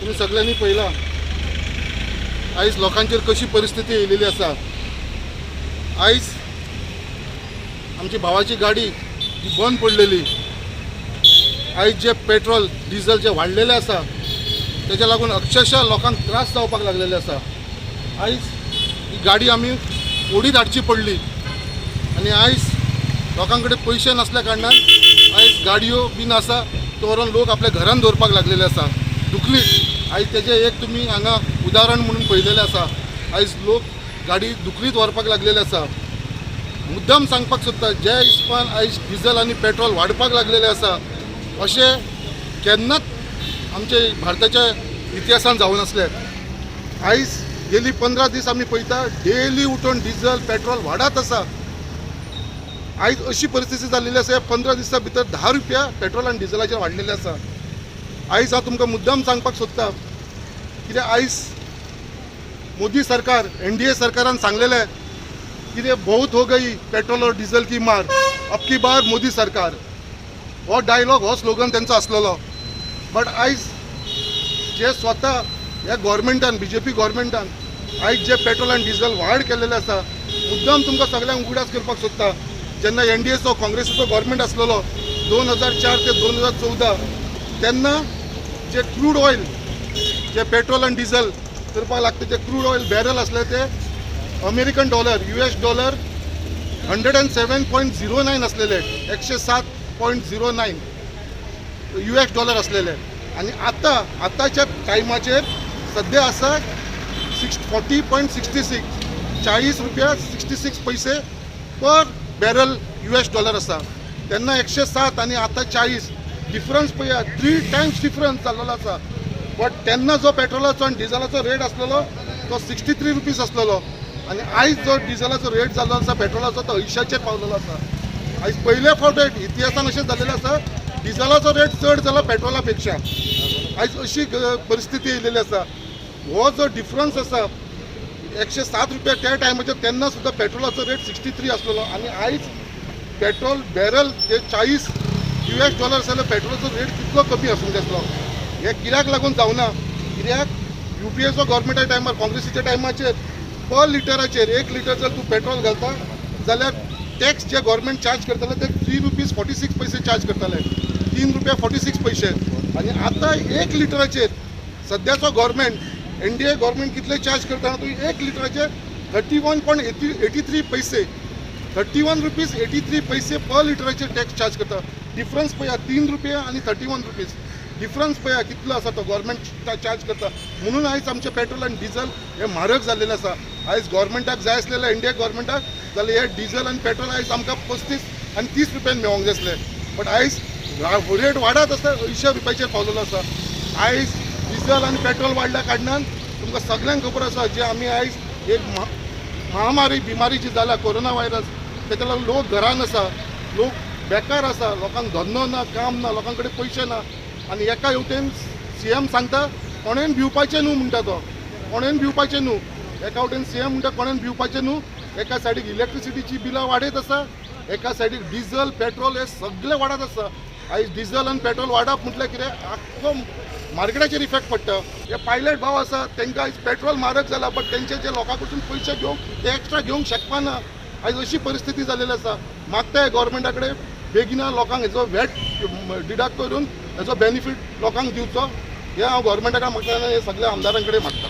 तुमी सगळ्यांनी पळयला आयज लोकांचेर कशी परिस्थिती येयलेली आसा. आयज आमची भावाची गाडी जी बंद पडलेली, आयज जे पेट्रोल डिझल जे वाडलेले आसा तेच्या लागून अक्षरशः लोकांक त्रास जावपाक लागलेले आसा. आयज ही गाडी आमी ओडीत हाडची पडली आनी आयज लोकां कडेन पयशे नासल्या कारणान आयज गाडयो बीन आसा त्यो व्हरोन लोक आपल्या घरान दवरपाक लागलेले आसा दुखलीत. आयज तेजें एक तुमी हांगा उदाहरण म्हणून पळयलेलें आसा. आयज लोक गाडी दुखलीत व्हरपाक लागलेले आसा. मुद्दम सांगपाक सोदता, जे हिसपान आयज डिझल आनी पेट्रोल वाडपाक लागलेलें आसा अशें केन्नाच आमचे भारताच्या इतिहासान जावं नासलें. आयज गेली 15 दीस आमी पळयता डेली उठून डिझल पेट्रोल वाडत आसा. आयज अशी परिस्थिती जाल्ली आसा, 15 दिसां भितर 10 रुपया पेट्रोल आनी डिझलाचेर वाडलेले आसा. आयज हांव तुमकां मुद्दम सांगपाक सोदता कित्याक आयज मोदी सरकार NDA सरकारान सांगलेलें कितें बहुत हो गई पेट्रोल और डिझल की मार, अब की बार मोदी सरकार. हो डायलॉग, हो स्लोगन तेंचो आसलेलो. बट आयज जे स्वता ह्या गव्हर्मेंटान, BJP गव्हर्मेंटान आयज जे पेट्रोल आनी डिझल वाड केलेलें आसा, मुद्दम तुमकां सगळ्यांक उगडास करपाक सोदता, जेन्ना NDAचो काँग्रेसीचो गव्हर्मेंट आसलेलो 2004 ते 2014, तेन्ना जे क्रूड ऑयल जे पेट्रोल आनी डिझल करपाक लागता जे क्रूड ऑयल बॅरल आसले ते American dollar US dollar 107.09 आसलेले, 107.09 US dollar आसलेले. आनी आतां आतांच्या टायमाचेर सद्या आसा 40.66, 40 रुपया 66 पैसे पर बॅरल US dollar आसा. तेन्ना 107 आनी आतां 40, डिफरन्स पळया, 3 टायम्स डिफरन्स जाल्लो आसा. बट तेन्ना जो पेट्रोलाचो आनी डिझलाचो रेट आसलेलो तो 63 रुपीज आसलेलो आनी आयज जो डिझलाचो रेट जाल्लो आसा पेट्रोलाचो तो 80च्याचेर पावलेलो आसा. आयज पयले फावट इतिहासान अशें जाल्लेलें आसा, डिझलाचो रेट चड जाला पेट्रोला पेक्षा. आयज अशी परिस्थिती येयलेली आसा. हो जो डिफरन्स आसा 107 रुपया त्या टायमाचेर, तेन्ना सुद्दां पेट्रोलाचो रेट 63 आसलेलो आनी आयज पेट्रोल बॅरल जे 40 US dollar जाल्यार पेट्रोलाचो रेट कितलो कमी आसूंक जाय आसलो. हें कित्याक लागून जावना, कित्याक UPAचो गव्हर्मेंटा टायमार, काँग्रेसीच्या टायमाचेर पर लिटराचेर 1 लिटर जर तूं पेट्रोल घालता जाल्यार टॅक्स जे गव्हर्मेंट चार्ज करताले ते 3 रुपीज 46 पैसे चार्ज करताले, 3 रुपया 46 पैसे. आनी आतां 1 लिटराचेर सद्याचो गव्हर्मेंट NDA government कितले चार्ज करता तूं 1 लिटराचेर 31.83 पैसे, 31 रुपीज 83 पैसे पर लिटराचेर टॅक्स चार्ज करता. डिफरन्स पळया, 3 रुपया आनी 31 रुपीज डिफरन्स पळया कितलो आसा तो गव्हर्मेंट चार्ज करता. म्हणून आयज आमचें पेट्रोल आनी डिझल हें म्हारग जाल्लेलें आसा. आयज गव्हर्मेंटाक जाय आसलेलें, NDA गव्हर्मेंटाक जाल्यार हे डिझल आनी पेट्रोल आयज आमकां 35 आनी 30 रुपयान मेळोंक जाय आसलें, बट आयज रेट वाडत आसा, 100 रुपयाचेर पावलेलो आसा. आयज डिझल आनी पेट्रोल वाडल्या कारणान तुमकां सगळ्यांक खबर आसा जे आमी आयज एक महामारी बिमारी जी जाल्या कोरोना व्हायरस, तेका लागून लोक घरान आसा, लोक बेकार आसा, लोकांक धंदो ना, काम ना, लोकां कडेन पयशे ना. आनी एका हेवटेन CM सांगता कोणेन भिवपाचें न्हू म्हणटा तो, कोणेन भिवपाचें न्हू. एका वटेन CM म्हणटा कोणेन भिवपाचें न्हू, एका सायडीक इलेक्ट्रिसिटीची बिलां वाडयत आसा, एका सायडीक डिझल पेट्रोल हे सगळें वाडत आसा. आयज डिझल आनी पेट्रोल वाडप म्हटल्यार कितें, आख्खो मार्केटाचेर इफेक्ट पडटा. हे पायलट भाव आसा तांकां आयज पेट्रोल म्हारग जाला, बट तेंचे जे लोकां कडसून पयशे घेवंक ते एक्स्ट्रा घेवंक शकपाना. आयज अशी परिस्थिती जाल्ली आसा. मागता गव्हर्मेंटा कडेन बेगिना लोकांक हेजो वॅट डिडक्ट करून हेजो बेनिफीट लोकांक दिवचो, हें हांव गव्हर्मेंटा कडेन मागता आनी हे सगळ्या आमदारां कडेन मागता.